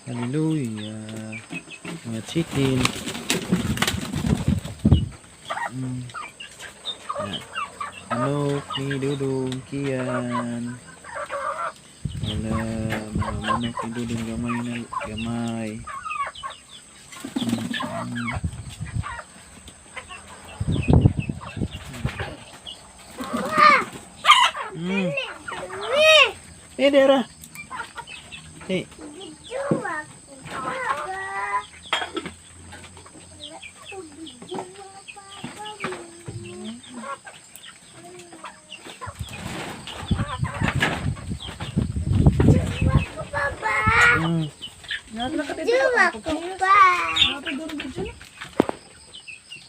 Hallelujah. Mga chicken. Yan. Manok ni Dudong Kian. Wala, mga manok ni Dudong gamay na gamay. Eh, Dera. Eh,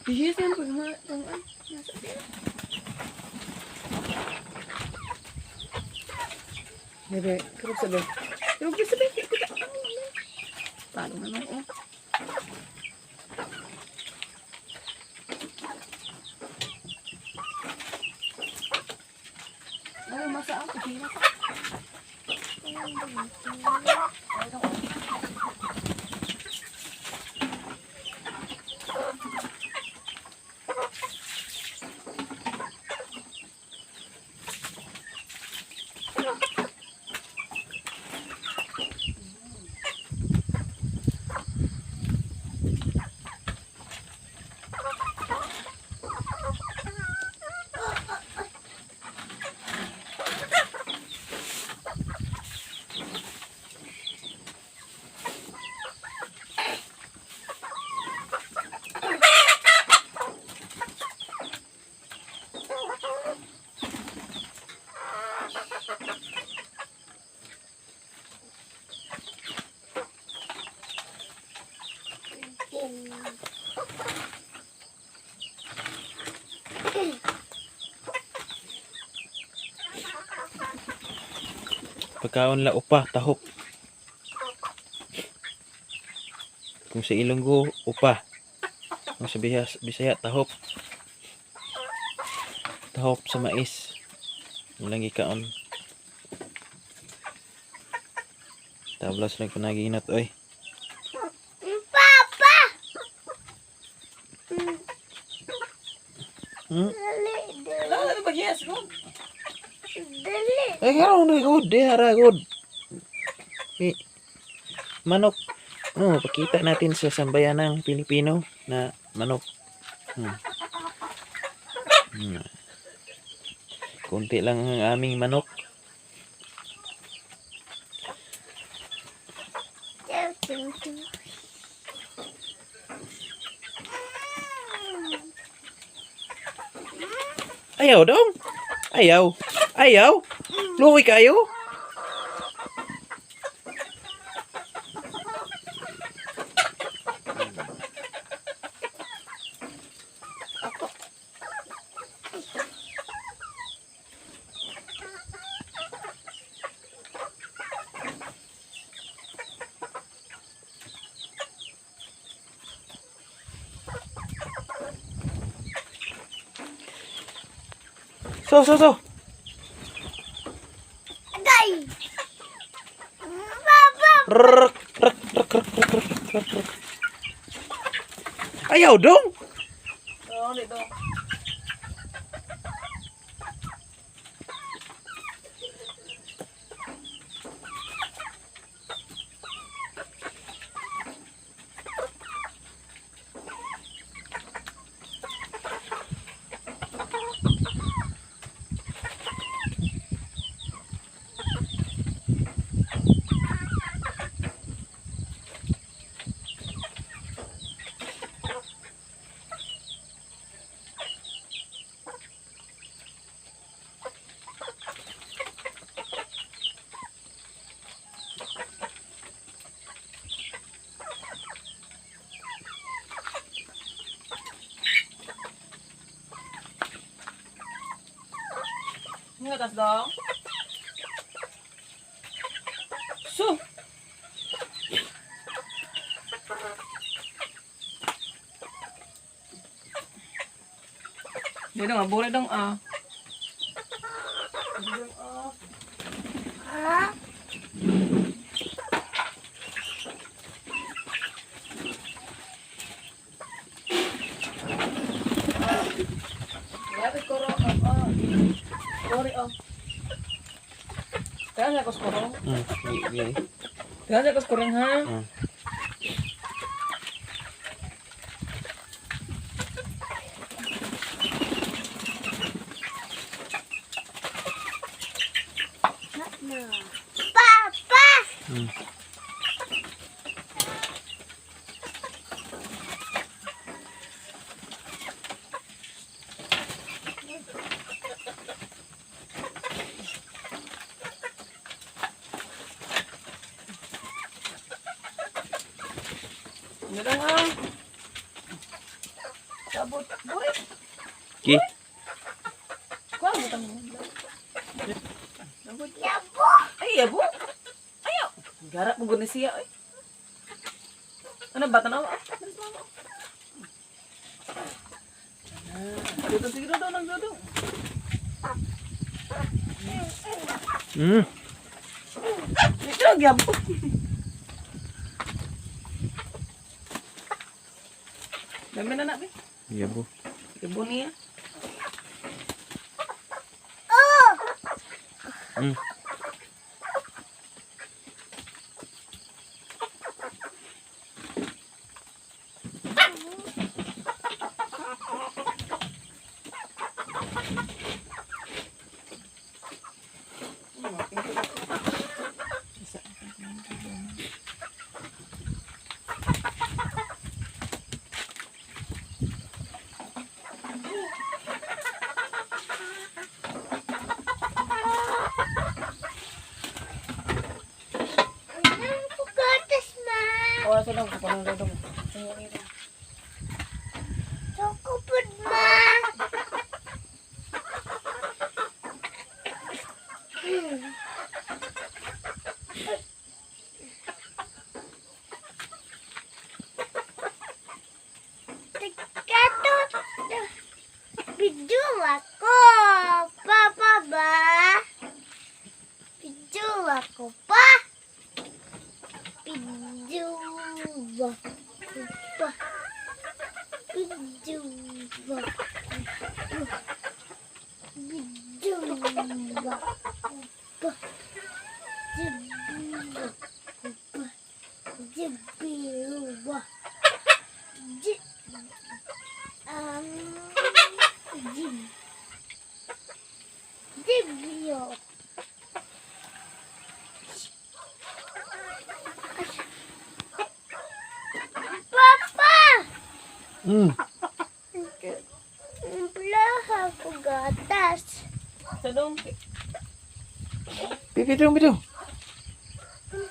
Bihis yan pag pang nasa Bebe, kurog sa be. Kurog sa be. Paano naman oh. Ay, masa ako. Pihila ka. Pagkaon la upa, tahop. Kung sa Ilonggo, upa. Kung sa Bisaya, tahop. Tahop sa mais. Ilang gikaon. Tablas lang kunaginat, oy. Papa! Hmm? Dali, dali, Ano ba yes? Go. dali. Eh, karon na good, di hara good. Eh, manok. No, pakita natin sa sambayanang Pilipino na manok. Kunti lang ang aming manok. Ayaw dong. Ayaw. Ayaw. Luwi kayo. So, so, so. Agay! Papa! Rrrk, rrk, rrk, rrk, rrk, rrk, rrk. Ayaw dong. Oo, dito. Nga tas dong. So. Di dong, abure dong ah. Di dong ah. Ha? Kaya sa kuskurong. Yeah. Kaya sa kuskurong ha. Papa! Ano lang ah. Sabot. Buri. Okay. Kuha mo tamo. Yabo. Yabo! Ay, yabo. Ayaw. Gara mo gud ni siya oy. Ano ba tanaw? Ah, dito sige daw nang dito. Dito gyabo. Dami na na be. Yabo. Yabo niya. Oh! Ano po gatas, ma? Oh, sa lang ko pa nang dito. Chocopod, ma! Tikato! Video ako! Papa ba? Video ako pa! Video ako pa! Video ako pa! Video ako pa! Video ako pa! Video Jib Video. Papa! Plaha ko gatas. Sa dong. Pipi dong, pipi.